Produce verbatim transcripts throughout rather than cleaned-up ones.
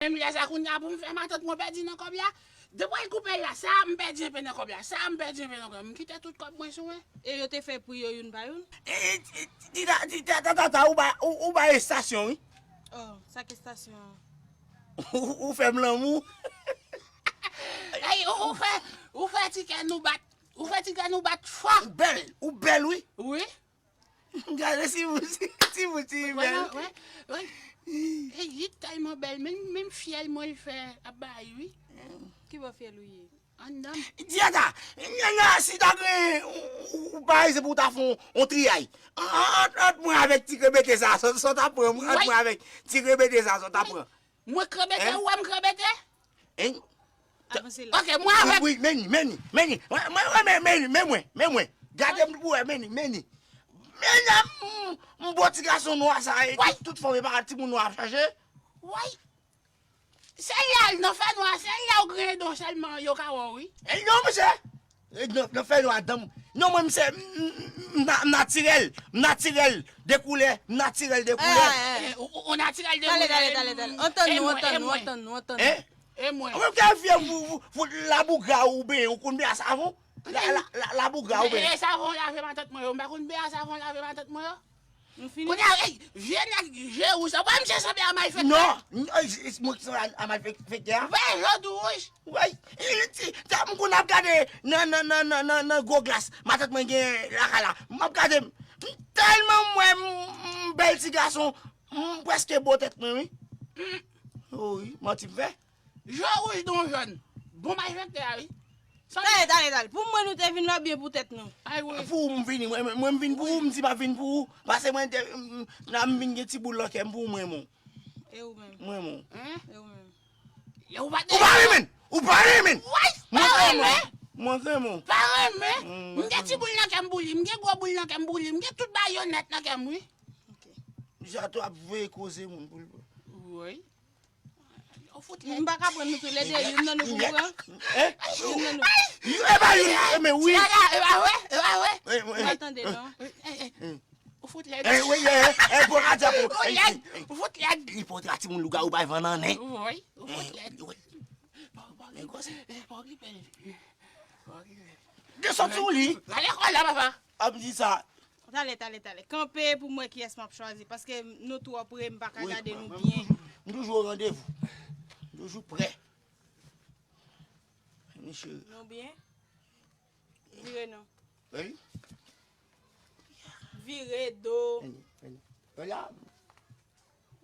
Menm lè sa kounye a pou m fè matant mwen pèdi nan kòb la. Depi w koupe l la, sa m pèdi enpe nan kòb la, sa m pèdi enpe nan kòb la. M kite tout kòb mwen sou mwen. E yo te fè pri yo youn pa youn? E, e, Tita, Tita, Tata, ou bay, ou, ou bay estasyon, wi. Oh, sa ki estasyon an? Ou, ou fè m lanmou. Ey, ou, ou fè, ou fè ti kè nou bat, ou fè ti kè nou bat fò. Ou bèl, ou bèl, wi. Wi. Gade si ou, si, si ou ti bèl. Wè, wè, wè. Ey, li tèlman bèl, menm, menm fyèl mwen l fè ap bay, wi. Ki bò fyèl ou ye? Anndan. Diata, nana, si ta gen, ou, ou, ou pa eze pou w ta fè yon, yon triyay. An, an, ant mwen avèk ti krebete sa, sa, sa w ta pran, ant mwen avèk ti krebete sa, sa w ta pran. Mwen krebete, ou wè m krebete? Hein? Avanse la. Ok, mwen avèk. Wi, wi, men ni, men ni, men ni. Mwen, mwen, mwen, men, men ni, men mwen, men mwen. Gade m pou wè, men ni, men ni. Men ni, m, m bon ti gason nwa sa, e tout, tout fanm e pa timoun nwa ap chache. Woy. Se lè l nan fènwa, se lè w griyen do sèlman yo ka wè w, wi. E non, monchè. E nan, nan fènwa, dan m. Non, mwen, m se, m, m, m na-, m natirèl. M natirèl de koulè. M natirèl de koulè. Eh, eh, eh. Eh, ou, ou, ou natirèl de koulè. Tale, tale, tale, tale. Antann nou, antann nou, antann nou, antann nou. Hein? E mwen. Ou menm ki fè pou, pou, pou labougra ou benyen, ou konn benyen a savon? La, la, la, labougra ou benyen. E, e savon lave matant mwen yo, m pa konn benyen a savon lave matant mwen yo. Nou fini? Kounye a, ey, vye nèg je wouj sa, ou pa wè misye sanble a malfektè? Non, n-, ey, j-, j-, mwen ki sanble a, a malfektè a? Ou pa wè je w tou wouj? Woy, e, ti, ta, m konn ap gade nan, nan, nan gwo glas matant mwen gen lakay la. M ap gade, m, m tèlman m wè m, m bèl ti gason, m prèske bo tèt mwen, wi. O wi, manti m fè. Je w wouj don jòn. Bon malfektè a, wi. Tale, tale, tale. Pou mwen nou te vin la oubyen pou tèt nou? Ay, wi. Pou ou m vini, mwen, mwen, mwen m vin pou ou, m di m ap vin pou ou. Paske mwen te, m, m, nan m vin gen ti boul nan kè m pou ou, mwen, mwen. E ou menm? Mwen, mwen. Hein? E ou menm? Ou pa renmen! Ou pa renmen! Woy! Mwen pa renmen! Mwen renmen! Pa renmen! M gen ti boul nan kè m pou li, m gen gwo boul nan kè m pou li, m gen tout bayonèt nan kè m, wi. Ok. Jato ap voye koze moun pou l. Woy. Ou fout lèd. M pa ka pran nou toulède, youn nan nou pou m pran. Hein? Youn nan nou. E pa youn, e men wi. E pa vre, e pa vre. M pa tande non. Ou fout lèd. Eh, wi, eh, eh, bon, radya, bon. Ou lèd, ou fout lèd. Li pote a timoun lougawou bay van nan nen. Wi, ou fout lèd. Wi. Bon, bon, bon, bon, bon, bon. Gen sòt sou li. Rale kò la, papa. Ap di sa. Tale, tale, tale. Kanpe pou m wè kiyès m ap chwazi. Paske nou twò pre, m pa ka gade nou byen. M toujou o randevou. M toujou prè. Mesye. Nou byen? Vire non. Wi. Vire do. Vini, vini. Wè la.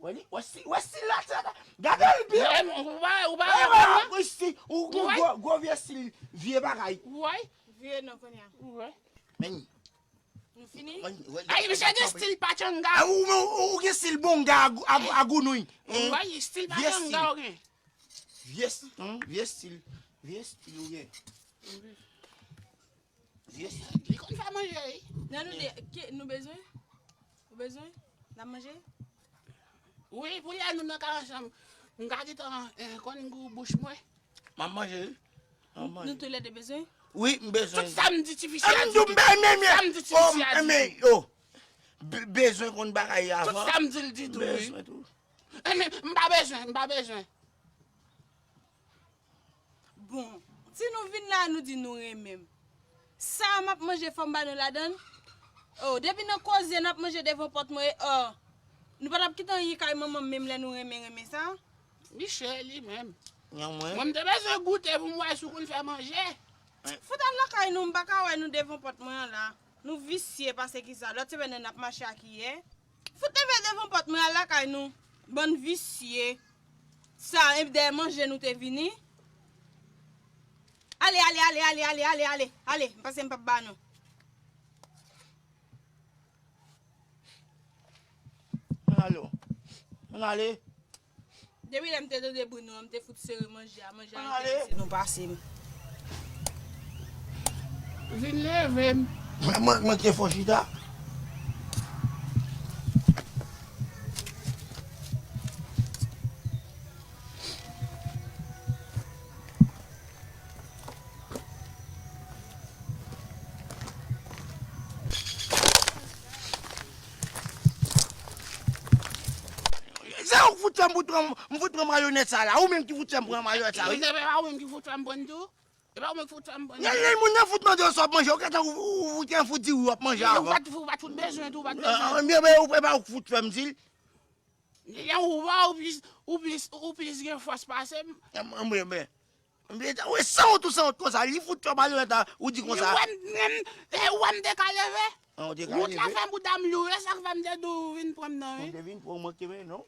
Wè li, wè stil, wè stil la, ti gata. Gade l byen. Ou pa, ou pa wè la. Wè stil, ou gwo, gwo vye stil, vye bagay. Wè. Vire non kounye a. Wè. Men. Nou fini? Ay, misye gen stil pachanga. Ou, ou, ou gen stil bonga a gounouy. Wè, stil pachanga ou gen. Vye stil, vye stil, vye stil ou gen. Li konn fè manje, wi. Nan nou de, ki, nou bezwen? Ou bezwen? N ap manje? Wi, pou lè nou nan kay ansanm, m ka gentan, eh, konn gou bouch mwen. M ap manje, wi. M ap manje. Nou toulède bezwen? Wi, m bezwen. Tout sa m di ti fi sa di. M di w, m bezwen, men, men. Sa m di ti fi sa di. Be-, bezwen konn bagay avan. Tout sa m di l di tou, wi. Bezwen tou. Eh, men, m pa bezwen, m pa bezwen. Bon, si nou vin la, nou di nou renmen m. Sa m ap manje, fò m ba nou ladann? Oh, depi nan koze n ap manje devan pòt mwen, oh. Nou pa t ap kite anyen kay manman m menm lè nou renmen, renmen sa? Miche li menm. Mwen, m te bezwen goute pou m wè si w konn fè manje. Fout al lakay nou, m pa ka wè nou devan pòt mwen an la. Nou visye pase ki sa. Lòt semèn nan n ap mache a kiyè. Fout leve devan pòt mwen al lakay nou. Bann visye. Sa, e dèyè manje nou te vini. Ale, ale, ale, ale. Pase m p ap ba nou. Ann ale. Ann ale. Depi lè m te tande bri nou an, m te fout sere manje a, manje a enterese nou pase m. Vin leve m. Mwen, mwen, mwen te fò chita. Se ou k fout fè m pou tran-, M fout pran mayonèt sa la. Ou menm ki fout fè m pran mayonèt sa, wi. E pa ou menm ki fout fè m pran tou? E pa ou menm ki fout fè m pran tou? Lè moun nan fout mande w sa w ap manje, ou gentan ou, ou, ou te fout di wi w ap manje avan. Ou pa t fout bezwen tou, ou pa t bezwen. Ebyen, ou, e pa ou ki fout fè m di l. Lè ou wè ou plis, ou plis, ou plis gen fòs pase m. Ebyen, ebyen, ebyen, ou sanwont, ou sanwont konsa. Li fout fè w mayonèt la, ou di konsa. Ou wè m, ou wè m te ka leve? Wout la fè bouda m lou, e sa k fè m te di w vin pran m nan, wi. Ou te vin pran mwen ki men non.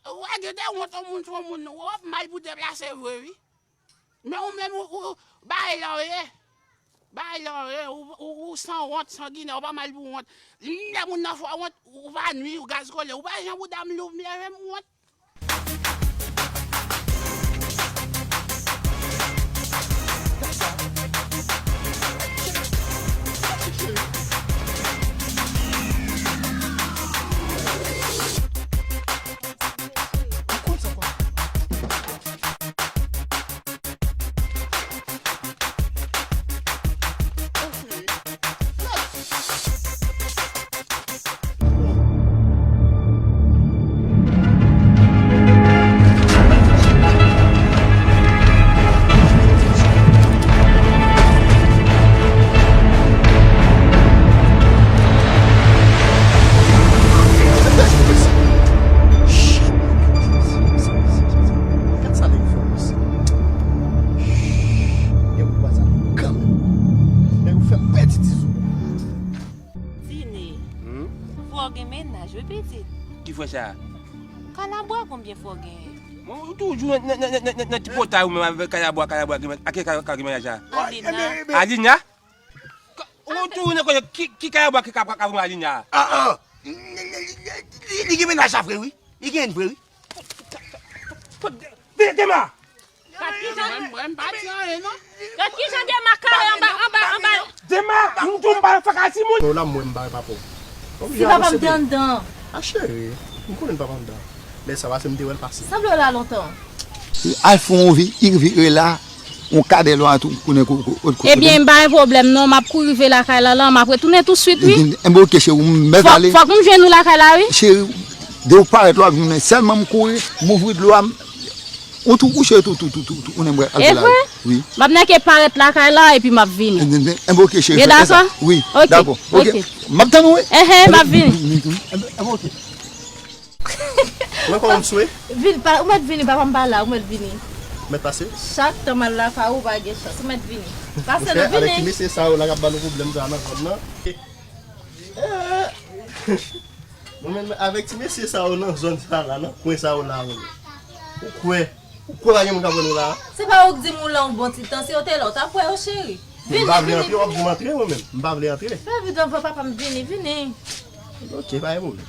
Ou wè, gen de wont yon moun, yon moun, w ap mal pou deplase vre, wi. Men ou menm, ou, ou, bay la w ye. Bay la w ye, ou, ou, ou sanwont, sanginè, ou pa mal pou wont. Lè moun nan fè w wont, ou pa nwi, ou gaz kole, ou pa jan bouda m lou, m leve m wont. Gad sa nèg fè w, mesye. Nèg ou pa sa kanmenm. Nèg ou fè m pèdi tizou. Vini. Hmm? Fò gen mennaj, wi, pitit. Ki frè sa? Kalabwa, konbyen fò genyen? Mwen, ou toujou nan, nan, nan, nan, nan, nan ti potay ou menm avèk Kalabwa, Kalabwa, gen men-, a ki ka, ka gen mennaj sa? Alina. Alina? Ou toujou nan kote ki, ki Kalabwa ki ka, ka, ka voye Alina? Ah, ah. Li, li, li, li, li gen mennaj sa vre, wi. Li gen vre, wi. Dema! Gad kijan, gad kijan Dema kare anba, anba, anba. Dema, m tou m pa fè ka timoun. Ou la, mwen, m pa wè papa w. Si papa m te anndan. A cheri, m konnen papa m anndan. Men sa pase, m te wè l pase. Sanble w la lontan. Al fè yon vi, li vire la, yon kadè lwa tou, konnen ko, ko, ko, ko. Ebyen, m pa gen pwoblèm non, m ap kouri rive lakay la, la, m ap retounen touswit, wi. Ebyen, oke, cheri, m mèt ale. Fòk, fòk m jwenn ou lakay la, wi. Cheri, de ou parèt la, w ap jwenn mwen. Sèlman m kouri, m ouvri dlo a, m, yon tou kouche, tou, tou, tou, tou, tou, ou nenm al vin la, wi. E vre? Wi. M ap nèke parèt lakay la, epi m ap vini. Enben, oke, cheri, fè sa. Wi, dakò. Oke. M ap tann ou, wi. Enhen, m ap vini. Enben, oke. Mwen kòman m swe? Vin, pa, ou mèt vini, papa m pa la, ou mèt vini. Mèt pase? Chak tan m al lakay ou, ou pa gen chans, ou mèt vini. Pase non, vini. Avèk ti mesye sa yo la k ap ba nou pwoblèm sa nan zòn nan. Eh, mwen menm avèk ti mesye sa yo nan zòn sa la, nan kwen sa yo la, mwen menm. Ou kwè, ou kwè pa gen moun k ap wè nou la? Se pa ou k di m ou la yon bon ti tan, si yo te la, ou t ap wè yo, cheri. Vini, vini, vini. M pa vle antre, w ap di m antre, mwen menm. M pa vle antre. Fè vit anvan papa m vini, vini. Ok, pa gen pwoblèm.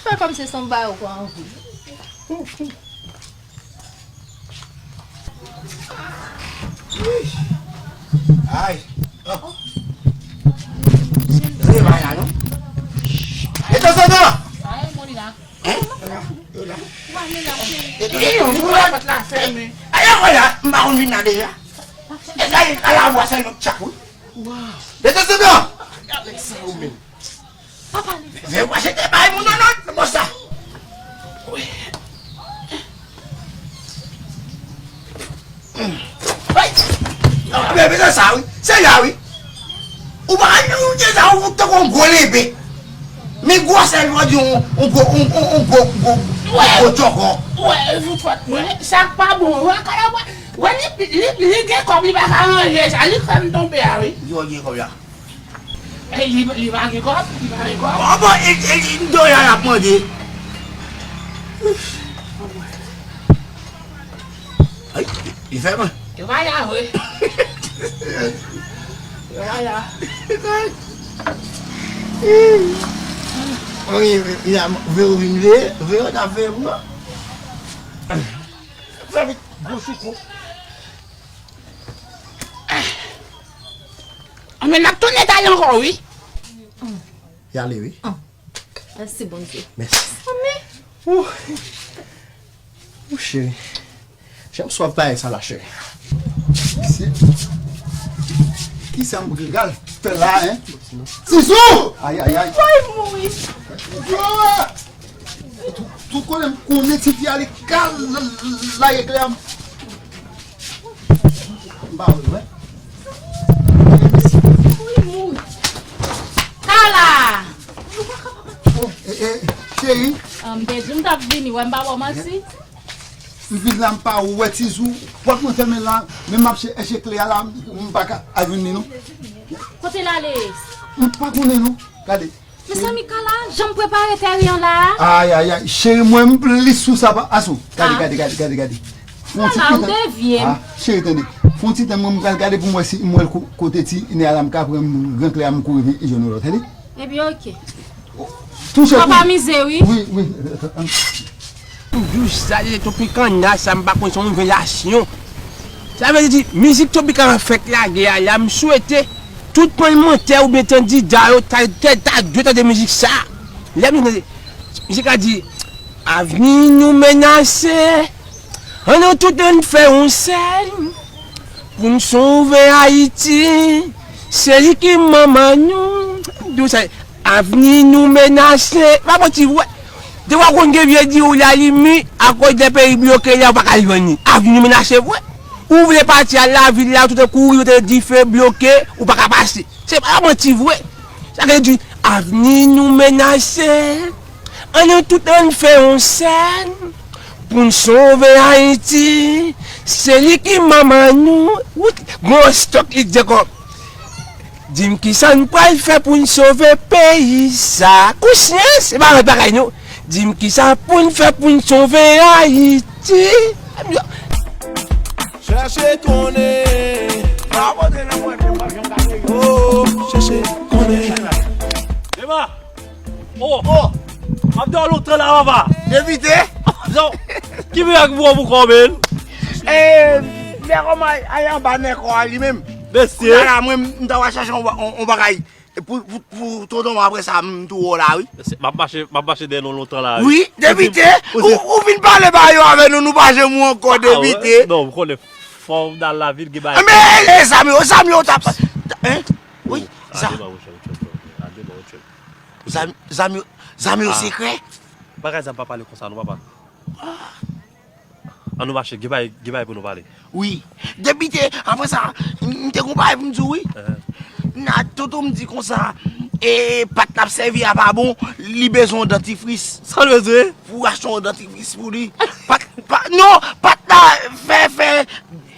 Fè kòmsi se yon bagay ou kwè anvi. Ay. Oh. Se bagay la, non? Etan, etan! Hein? Yo la. Yo la. Yo la. Ay, ay, ay, m pa konn vin la deja. E sa, e Kalabwa, sa yon tchak, wi. Wow. Etan, etan! Gade sa, ou menm. Papa li. Fè w achte bay moun nan, non, non, bon sa. Wi. Ay! Yo, men, men sa, wi. Se la, wi. Ou pa ka di ou te sa, ou tankou yon gwo lebe. Men gwosè l, ou di yon, yon gwo, yon, yon, yon gwo, gwo, gwo djòkò. Wè, fout fòt mwen. Sa k pa bon, wè, Kalabwa. Wè, li, li, li gen kòb, li pa ka ranje sa. Li fè m tonbe a, wi. Yo, gen kòb la. E li, li pa gen kòb, li pa gen kòb. Bon, bon, e, e, e, dola y ap mande. Ay, li fè mwen. Yo pa la vre. Yo pa la. Wi, wi, wi, veye w vin veye, veye w t ap veye m nan. Fè vit, gwo soukou. Anben, n ap tounen talè ankò, wi. Y ale, wi. Mèsi, Bondye. Mèsi. Anben. Ou, ou cheri. Jan m swaf bagay sa la, cheri. Kisa m pral fè la, hein? Tizou! Ay, ay, ay. Woy, mouri. Tizou! Ou konnen m konnen tifi a li kal la reklè a. M pa wè, wè. Kala! Oh, eh, eh, cheri. Ah, m te di m t ap vini, wè m pa ba w manti. M vin la, m pa wè Tizou. Pòt mwen fèmen la, men m ap chèche kle a la, m pa ka al jwenn li non. Kote l ale? M pa konnen non. Gade. Mezanmi, Kala, jan m prepare teren an la a. Ay, ay, ay, cheri mwen, m plis sou sa pa asou. Gade, gade, gade, gade, gade. Fon ti tan. Kala, ou devye m. Ah, cheri, tande. Fon ti tan, mwen, m pral gade pou m wè si m wè l ko-, kote ti nè a la, m ka pran m gran klè a, m kouri vin jwenn ou la, tande? Ebyen, oke. Touche. Papa mize, wi. Wi, wi. Dous sa, li Tropicana sa, m pa konn se yon revelasyon. Sa vle di, mizik Tropicana fèk lage a la, m swete tout palmantè oubyen kandida yo ta, ta, ta dwe tande mizik sa. Lè m tande, mizik la di, avni nou menase, ann nou tout ann fè yon sèl, pou n sove Ayiti, se li ki manman nou. Dous sa, avni nou menase. Pa manti vre. Depi w konn gen vye di ou lalimi, akoz de peyi bloke la, ou pa ka jwenn li. Avni nou menase vre. Ou vle pati al lavil la, tout kouri, tout dife bloke, ou pa ka pase. Se pa manti vre. Sa vle di, avni nou menase. Ann nou tout ann fè yon sèl pou n sove Ayiti. Se li ki manman nou. Wout, gwo stòk li di ankò. Di m kisa n pral fè pou n sove peyi sa. Konsyans, se pa lòt bagay non. Di m kisa pou n fè pou n sove Ayiti. Chèche konnen. Oh, chèche konnen. Dema. Oh, oh. M ap di w lontan la, papa. Depite? Non. Ki mirak pou w pou kò, men? Eh, nèg kòman ay anba nèg kò a li menm. Mesye. Kounye a la, mwen, m ta va chache yon, yon, yon bagay. E pou, pou, pou tonton mwen, apre sa, m tou wè w la, wi. Mesye, m ap mache, m ap mache dèyè nou lontan la, wi. Wi, depite, ou, ou vin pale ba yo avè nou, nou pa janm wè ankò, depite. Non, m konnen fò w nan lavil, gen bagay. Men, e, zam yo, zam yo, ta, hein? Wi, zam. Zam, zam yo, zam yo sekrè. Bagay zam pa pale konsa, non, papa. Ann nou mache, gen bagay, gen bagay pou nou pale. Wi. Depite, apre sa, m, m te gon bagay pou m di w, wi. Nan, tonton m di konsa, e, pat l ap sèvi a pa bon, li bezwen yon dantifris. Sa l bezwen? Pou achte yon dantifris pou li. Pat, pa, non, pat la fè, fè,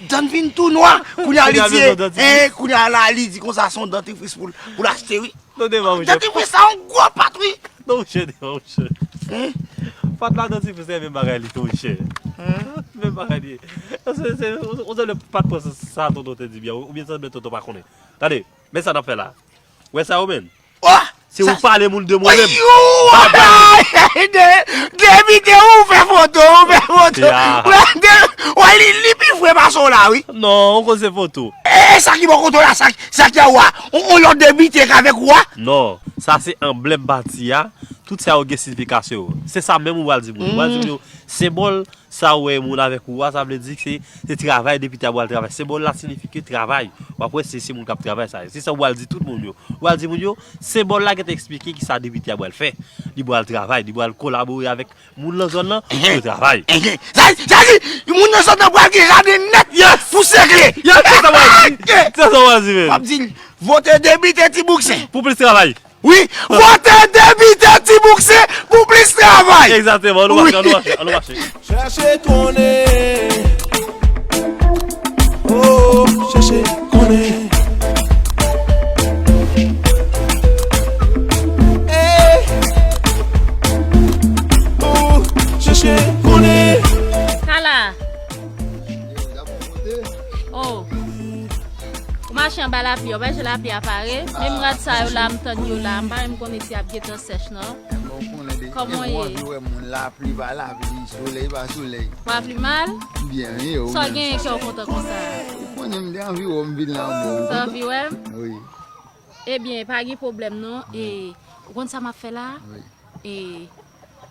dan vin tou nwa. Kounye a li di, eh, kounye a la, li di konsa se yon dantifris pou l, pou l achte, wi. Non, devan, monchè. Tande, wi, sa yon gwo pat, wi. Non, monchè, devan, monchè. Hein? Pat la, dantifris, se menm bagay li tou, monchè. Hein? Menm bagay li ye. Se, se, on, on dirait pat pran sa, sa tonton te di byen, oubyen sa tonton pa konnen. Tande, men sa n ap fè la. Wè sa yo, menm? Oh! Se ou pale moun de mwen menm. Yo! Depite, ou fè foto, ou fè foto. Ya. Wè, de, wè, li, li pi vre pase w la, wi. Non, ou koze foto. E, e sa ki bò kote w la, sa, sa ki anwo a? On, on lòt depite k avèk ou a? Non, sa se anblèm pati a. Tout sa yo gen siyifikasyon yo. Se sa menm ou pral di moun yo. Ou pral di moun yo, senbòl sa ou wè moun avèk ou a, sa vle di se, se travay depite a pral travay. Senbòl la siyifi ke travay. W ap wè se, se moun k ap travay sa. Se sa ou pral di tout moun yo. Ou pral di moun yo, senbòl la gentan eksplike ki sa depite a pral fè. Li pral travay, li pral kolabore avèk moun nan zòn nan pou yo travay. Sa, sa di, moun nan zòn nan pral gen jaden nèt pou sekle. Yes, se sa w ap di. Se sa w ap di, men. W ap di l, vote depite Tibouksen. Pou plis travay. Wi, vote depite Tibouksen pou plis travay. Egzakteman, ann nou mache, ann nou mache, ann nou mache. Chèche konnen. Oh, chèche konnen. Hey. Oh, chèche konnen. Kala. Oh. Ou mache anba lapli, ou pa wè lapli a pare. Menm rad sa yo la, m tann yo la, m pa menm konnen si y ap gentan sèch non. Kòman w ye? Ou anvi wè moun, lapli pa lapli, solèy pa solèy. W ap li mal? Byen, wi, ou menm. Sa w genyen kè w kontan konsa? Ou konnen m te anvi wè w, m vin la anba w. Ou anvi wè m? Wi. Ebyen, pa gen pwoblèm non. E, ou konn sa m ap fè la? Wi. E,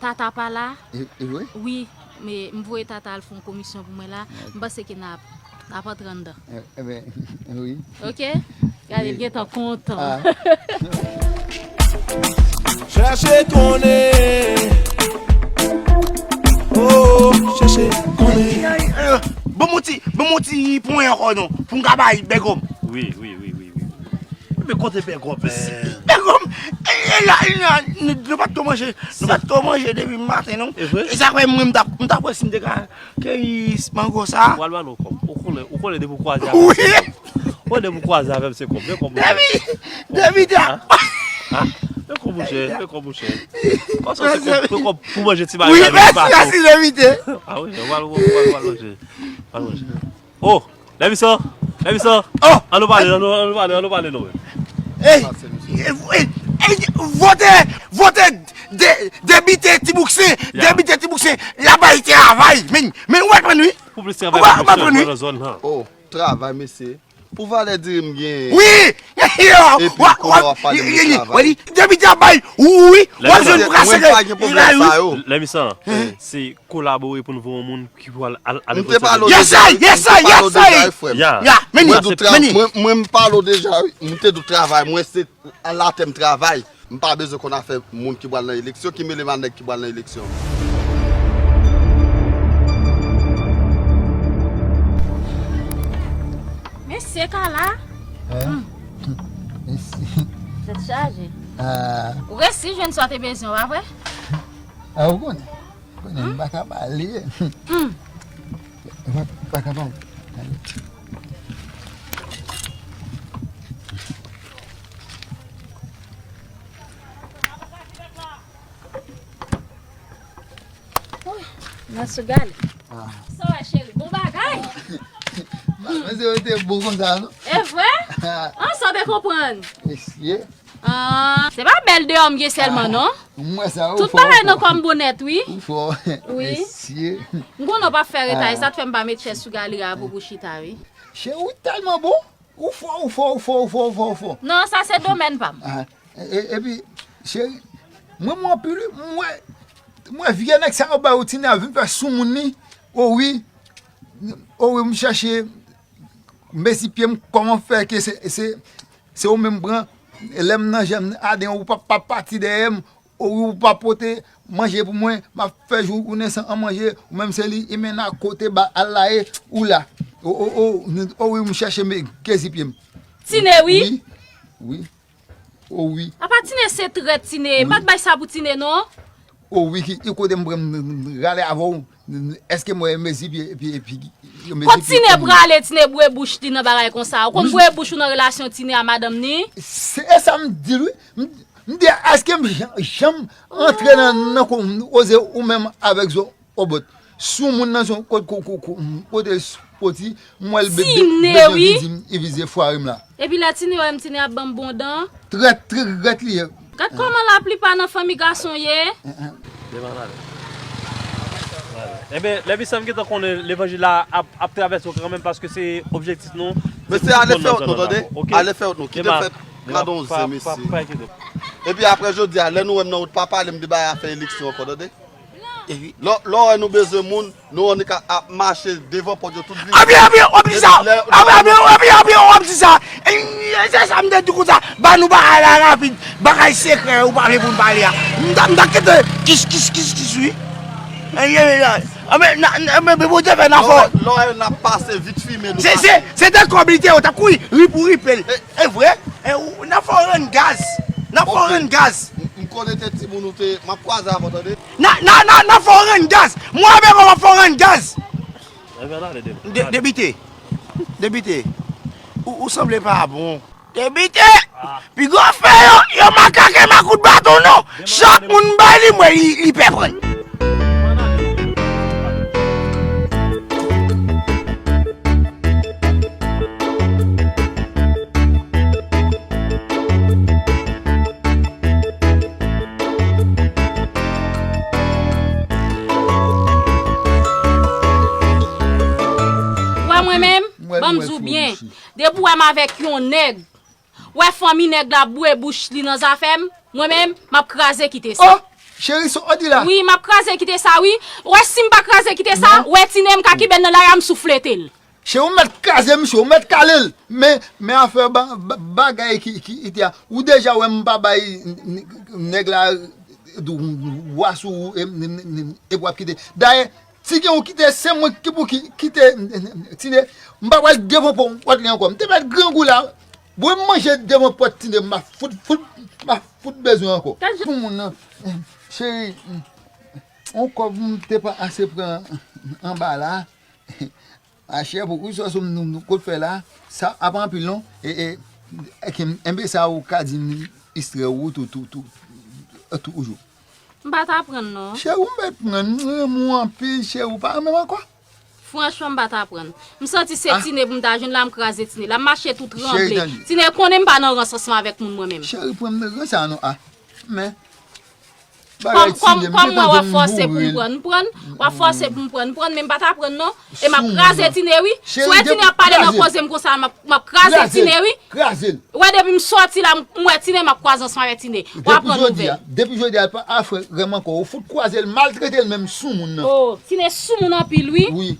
Tata pa la. E, e vre? Wi, men m voye Tata al fè yon komisyon pou mwen la. Ok. M panse ke n ap, n ap antre anndan. E, ebyen, wi. Ok? Gade, l gentan kontan. Ah. Chèche konnen. Oh, chèche konnen. Bon, mon ti, bon, mon ti ponyen ankò non, pou m ka bay Bègòm. Wi, wi, wi, wi, wi. Men kote Bègòm, men? Bègòm, e, e la, e la, nou, nou pa t ko manje, nou pa t ko manje depi maten, non. E vre? E sa fè mwen, m t ap, m t ap wè si m te ka keyi mango sa. Ou al ba nou kòb. Ou konnen, ou konnen depi w kwaze avè m, se kòb. Ou konnen depi w kwaze avè m, se kòb. Men kòb, mouche. Depi, depi te. Ah, ah. Men kòb, mouche, men kòb, mouche. Paske se kòb, men kòb pou manje ti bagay la, men pa tou. Wi, mèsi, mèsi, depi te. Ah wi, ou al, ou al, ou al manje. Ou al manje. Oh, Lèmisan, Lèmisan. Oh! An nou pale, an nou, an nou pale, an nou pale non. Ey, ey, ey, ey, vote, vote, de, depite Tibouksen, depite Tibouksen, l ap bay travay, men, men ou pa konprann wi. Pou plis travay pou misye nan zòn nan. Oh, travay, mesye. Pou valè diri m genyen. Wi! Epi kounye a w ap pale m de travay. Depite ap bay, wi, w ap jwenn pou ka sere. Mwen pa gen pwoblèm sa yo. Lèmisan, se kolabore pou n voye yon moun ki pral al, al. M te pale w deja wi. Yes sir, yes sir, yes sir. Ya. Mwen, mwen, mwen m pale w deja wi. M te di w travay mwen se latè m travay. M pa bezwen konn afè moun ki pral nan eleksyon, ki mele m a nèg ki pral nan eleksyon. Mesye Kala. Hein? Mesye. Tèt chaje. Ah. Ou resi jwenn sa w te bezwen, pa vre? Ah, ou konnen. Konnen m pa ka pale. Hmm. M pa ka pale. Nan sou gale. Ah. Sa w wè, cheri? Bon bagay. Mwen se yo te bon konsa, non? E vre? An, sa w te konprann? Mesye. Ah, se pa bèl deyò m gen sèlman, non. Mwen sa, tout bagay nan kò m bon nèt, wi. Ou fò. Wi. Mesye. M konnen w p ap fè retay, sa t fè m pa met chèz sou gale a pou pou chita, wi. Cheri, ou tèlman bon. Ou fò, ou fò, ou fò, ou fò, ou fò, ou fò. Non, sa se domèn pa m. Ah, e, e, epi, cheri, mwen, mwen anpil, wi. Mwen, mwen vye nèg sa yo ba yo tine a vin fè soumoun li. O wi. O wi, m chèche. M bezi pye m, kòman fè ke se, se, se ou menm pran, lè m nan jèm adan, ou pa, pa pati dèyè m, ou, ou pa pote manje pou mwen, m ap fè jou ou nesan an manje, ou menm se li, e men nan kote ba al la ye, ou la. O, o, o, o wi, m chèche m kezi pye m. Tine, wi. Wi, wi. O wi. Apa Tine se trèt, Tine. Wi. Pa t bay sa pou Tine, non. O wi, ki, ki kote m pran m rale avè w? Èske mwen mezi pye, pye, pye, mezi pye? Kot Tine prale, Tine bwe bouch li nan bagay konsa? Ou konn bwe bouch ou nan relasyon Tine a madanm ni? Se, e sa m di l, wi. M, m di, èske m janm, janm antre nan, nan ko-, koze ou menm avèk zo obot? Sou moun nan, se yon ko-, ko-, ko-, ko-, kote poti, m wè l be-, be-, Tine, bezwen wi. Vize, vize fwari m la. Epi lè Tine wè m, Tine ap ban m bon dan. Trèt, trèt li ye. Gad kòman laplipa nan fanmi gason ye. Devan ale. Enben, Lèmisan, m gentan konnen levanjil la ap, ap travèse w kanmenm, paske se objektif nou. Mesye, ale fè wout nou, tande. Ale fè wout nou. Kite m fè gade yon zen, mesye. Epi apre jodi a, lè nou wè m nan wout, pa pale m de bagay afè eleksyon ankò, tande. Lè, lè w wè nou bezwen moun, nou annik ap mache devan pòt yo tout vini. Apre, apre, w ap di sa. Apre, apre, apre, apre, w ap di sa. E, e, se sa m te di konsa. Ba nou bagay la rapid. Bagay sekrè, ou pa vle pou n pale a. M ta, m ta kite kis, kis, kis, kis, wi. E, e, e, e, men, na, na, men, men, Bondye fè n a fò. Lè w wè, lè w wè n ap pase vit fimen nou. Se, se, se de kòb li te yo, t ap kouri, ri pou ripe l. E, e vre? E, ou, n ap fè w rann gaz. N ap fè w rann gaz. M, m konekte timoun ou te, m ap kwaze avè w, tande. N a, n a, n a, n a fè w rann gaz. Mwen avèk ou, m ap fè w rann gaz. Depite. Depite. Ou, ou sanble pa bon. Depite. Piga w fè yo, yo makake makout baton non. Chak moun bay li, mwen li, li pè pran. Wè mwen menm, ban m di w byen, depi w wè m avèk yon nèg, wè fanmi nèg la bwe bouch li nan zafè m, mwen menm, m ap kraze kite sa. Oh, cheri, sa w di la? Wi, m ap kraze kite sa, wi. Wè, si m pa kraze kite sa, wè Tine m ka kenbe l nan lari a, m sou flete l. Cheri, ou mèt kraze misye, ou mèt kale l. Men, men afè ba, ba, bagay ki, ki ite a. Ou deja wè m pa bay n-, n-, nèg la w a sou ou, e, e, e, e w ap kite. Dayè, si gen ou kite, se mwen ki pou ki, kite, Tine, m pa pral devan pòt li ankò. M te mèt grangou la, bon, m manje devan pòt Tine, m ap fout, fout, m ap fout bezwen ankò. Pou moun nan, cheri, on kòb m te pa ase pran anba la. Machè, pou kousa sou m nou, nou kot fè la, sa ap anpil non. E, e, e, enben sa ou ka di m istrè ou tou, tou, tou, toujou. M pa t aprann non. Cheri, ou m pa t prann, m renmen w anpil, cheri, ou pa renmen m ankò? Franchman, m pa t aprann. M santi se Tine pou m ta jwenn la, m kraze Tine. La m mache tou tranble. Tine konnen m pa nan rans ansanm avèk moun mwen menm. Cheri, pran m nan rans sa non, a. Men, Kòm, kòm, kòm mwen w ap fòse pou m prann, m prann, w ap fòse pou m prann, m prann, men m pa t aprann non. E m ap kraze Tine wi. Si w wè Tine ap pale nan koze m konsa, m ap, m ap kraze Tine wi. Kraze l. Ou wè depi m sòti la, m, m wè Tine, m ap kwaze ansanm avèk Tine. W ap pran nouvèl. Depi jodi a, l pa afè renmen ankò. Ou fout kwaze l, maltrete l menm soumoun nan. Oh, Tine soumoun anpil wi. Wi.